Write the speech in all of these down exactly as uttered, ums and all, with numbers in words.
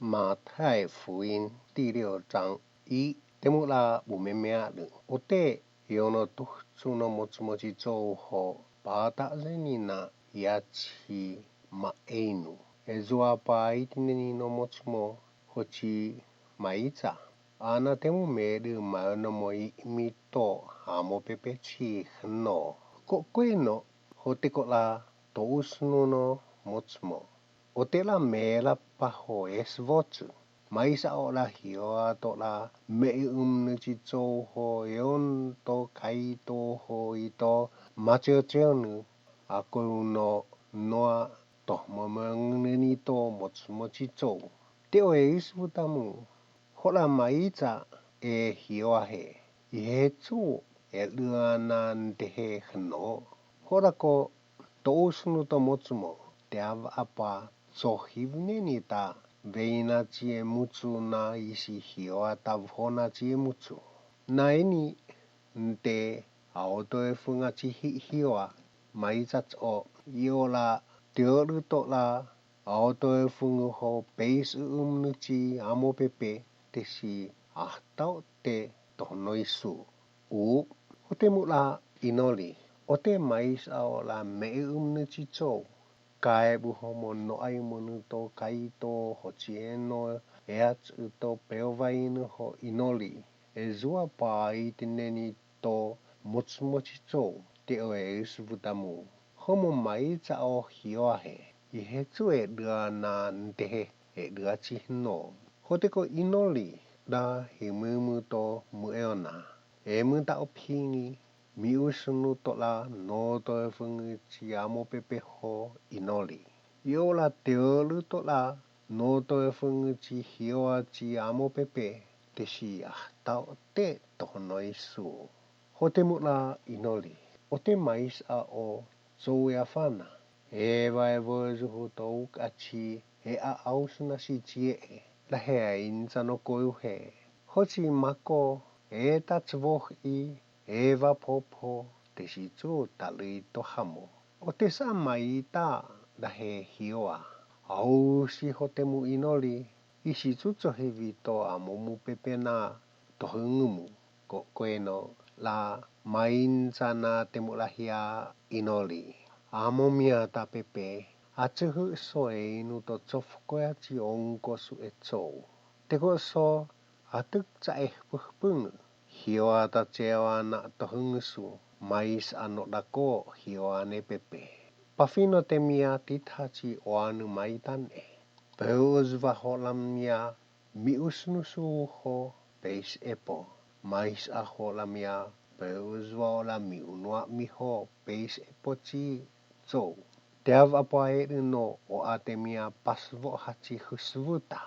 马太福音第六章。I, temola bumemealu. Ote, iono tohotsu no mocmoci cowo ho patazenina iaci maeinu. Ezoa paiteneni no mocmo, hoci maica. Ana temomedu maono mo imito amo pepe ci hno. Kokoeno, hoteko la tousnu no mocmo. Ote la mela paho esvocu. Maisao la hioa to la meiumnu ci cowo ho eon to kaito ho ito maceo ceonu akou no noa tohmo mengneni to mocmoci cowo. Teo e isvutamu. Hola maica e hioa he. Ihe cu e lua na ntehe hno. Hola ko tousnu to mocmo. Teava apa cohivneni ta veina ci e mucu na isi hioa ta vhona ci e mucu. Na eni nte aoto e fenga ci hi hioa. Maica co iola teoru to la aoto e fengu ho peis umnu ci amo pepe tesi ahtaote tohno isu. U, hotemola inori. Ote maisao la meiumnu ci cowo. Kaebu ho mo noai monu to kaito hoci eno eacu to peovainu ho inori. Ezoa paiteneni to mocmoci cowo. Teo e isvutamu. Homo maicao hioa he. Ihe cu e lua na ntehe e lua ci hno. Hoteko inori la himuimu to mueona. Emutaopingi miusnu to la noto e fengu ci amo pepe ho inori. Iola teoru to la noto e fengu ci hioa ci amo pepe tesi ahtaote tohno isu. Hotemola inori. Ote maisao cowo yafana. Ewa evozu hu to ukaci e a ausuna si cie'e. Lahe ainca no koyuhe. Hoci mako e ta cowohi ewa popo tesi cu talui to hamo. Ote sa maita lahe hioa. Ausi hotemu inori. Isi cu cohivi to amomu pepe na tohengumu. Kokoeno la mainca na temola hia inori. Amo miata pepe. Acuhu so e inu to cofokoya ci ongko su e cowo. Teko so atuk ca e hpehpengu. Hioa ta cewa na tohengu su. Maisano dako hioa ne pepe. Pafino temia titha ci oanu maitane. Peu uzva holamia miusnu su ho peis epo. Maisa holamia peu uzva ola miunuami ho peis epo ci cowo. Teava paedu no oa temia pasvo haci husvuta.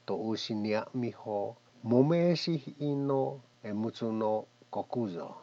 To usi niami ho momesi hino e mucu no kokuzo.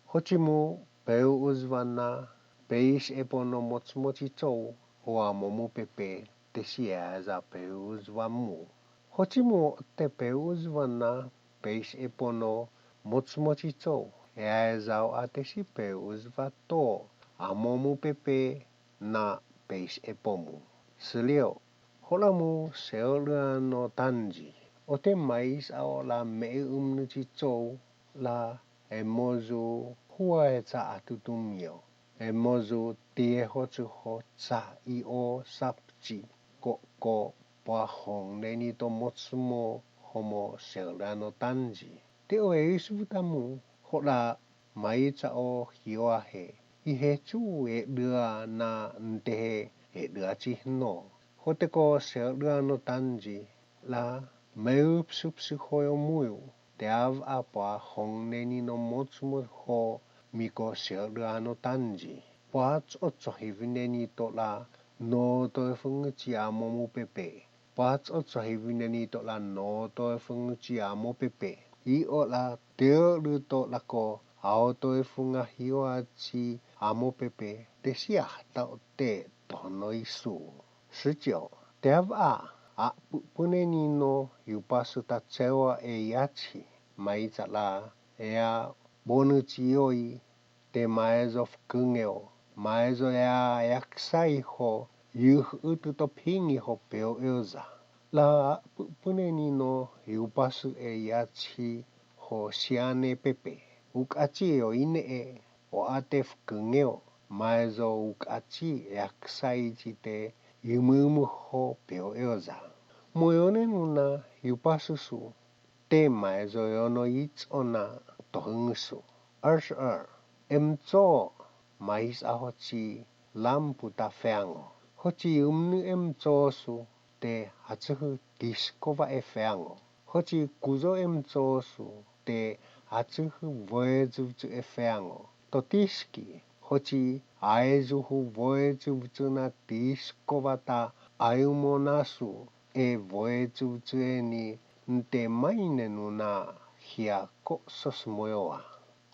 Hocimu peu uzva na peis epo no mocmoci cowo oa momu pepe tesi eza peu uzva mu. Hocimu te peu uzva na peis epo no mocmoci cowo eza oa tesi peu uzva to amomu pepe na peis epo mu. Siliyo, holamu seoria no tanji. Ote maisa ola meiumnu ci cowo la emozu hua e ca atutumio. Emozu tie hocu ho ca io sapci koko pahong neni to mocmo homo seoria no tanji. Teo e isvutamu hola maicao hioa he. Ihe cu e dua na ntehe e dua ci hno. Hoteko seoria no tanji la meupsupsu hoyo muyu. Teava pahong neni no mocmo ho miko seoria no tanji. Paco cohivi neni to la noto e fengu ci amomu pepe. Paco cohivi neni to la noto e fengu ci amo pepe. I ola teoru to lako aoto e fenga hioa ci amo pepe. Tesi ahtaote tohno isu. Siciyo, teava a pupuneni no yupasu ta cewa e yaci. Maica la ea bonu ci yoi. Te maezo fukungeo maezo ea yaksai ho yuh utu to pingi ho peo eoza. La pupune ni no yupasue yachi ho siane pepe. Ukachi yo ine e, o ate fukunge o, maezo ukachi yaksai chite yumumu ho peo eo za. Moyone nuna yupasusu, te maezo yono ichona tohungusu. Arsa, emcho maisa hochi lamputa feango. Hochi yumnu emchosu te achuhu disko ba e feango. Hochi kuzo emchosu te achuhu voezu chu e feango. Totiski, hochi aezuhu voezu chuna disko bata ayumonasu e voezu chu e ni nte maine nuna hia ko sosu moyo a.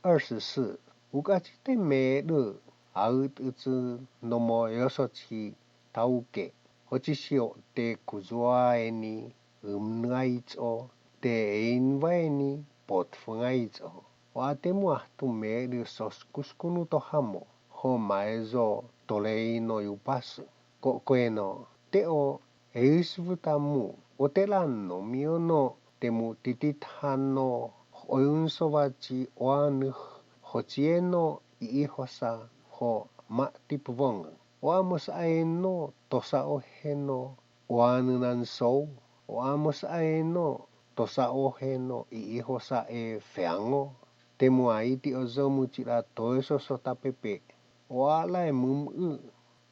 Arsa, ukachi te medu aut uchu nomo yosochi tauke. Hochi sio te kuzoa e ni umnu aicho te einwa e ni potfung aicho. O ate mu ahtu medu soskuskunu to hamo. Ho maezo tole ino yupasu. Kokoe no, te o eisbuta mu, o tela no mio no, te mu tititano, oyun sobachi oanu, hochi e no iihosa, ho mati pubongu. O amo sa e no, tosa ohe no, oanu nan sou, o amo sa e no, tosa ohe no iihosa e feango. Te mu aiti ozo mu chira toeso sota pepe. O ala e mumuu,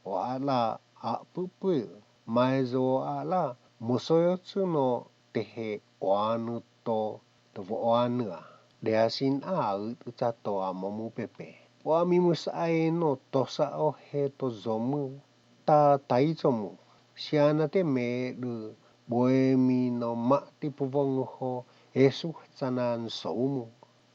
o ala apupu, maezo o ala mosoyochu no tehe oanu to tobo oanu a. Deasin a aut ucha to amo mu pepe. O ami mu sa e no tosa ohe to zomu. Ta taicho mu, siana te medu, boemi no mati pubongu ho, esu hachana an soumu.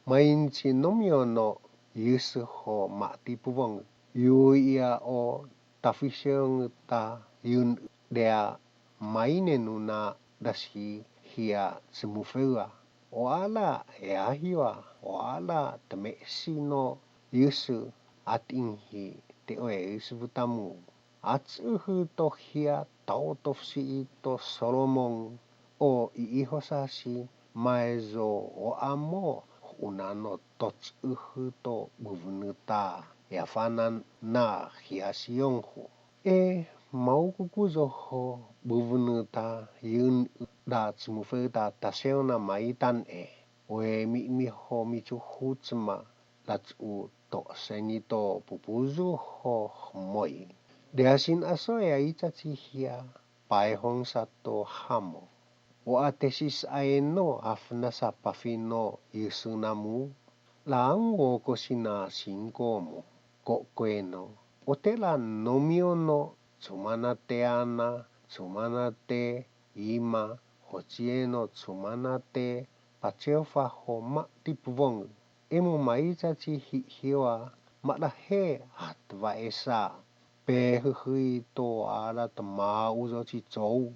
Mainchi no mio no, yusu ho mati pubongu. Yuia o tafisiongu ta yun dea maine nuna dasi hia chumufeua. O ala e ahiwa, o ala temesi no yusu atinhi te o eisbuta mu. Achuhu to hia tao to fusi ito Solomon o iihosasi maezo o amo huna no tochuhu to bubunuta yafanan na hia sionhu. E maukuku zo ho bubunuta yun da chumufeuta taseona maitan e. O e mimi ho michuhu chuma lachu to seni to pupuzu ho hmoi. Deasin aso e aichachi hia paehong sato hamo. O atesi sa e no afna sa pafi no yusuna mu. Lang o kosina singko mu. Kokoe no. O tela no mio no chumana te ana, chumana te ima, hochi e no chumana te pacheofa ho mati pubongu. E mo maichachi hihioa, madahe atwa esa. Pehuhui to ara tama uzo chi chou.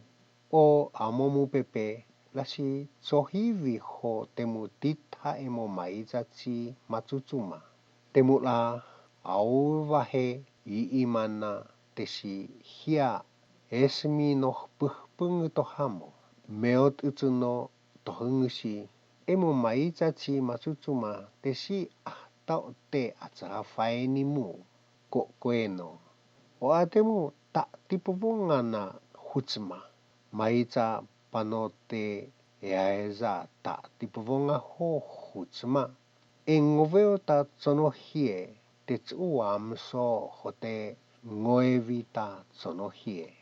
O amo mu pepe, lasi chohiwi ho te mu tita e mo maichachi machuchuma. Te mu la, auwahe iimana tesi hia, esmi no hpuhpungu to hamo. Meot uchu no tohungusi, e mo maichachi machuchuma tesi ataote achahafae ni mu. Kokoe no. O ate mu tati pubonga na huchuma. Maicha panote eaeza tati pubonga ho huchuma. Engoweota chono hie, te chu amso hote ngoewita chono hie.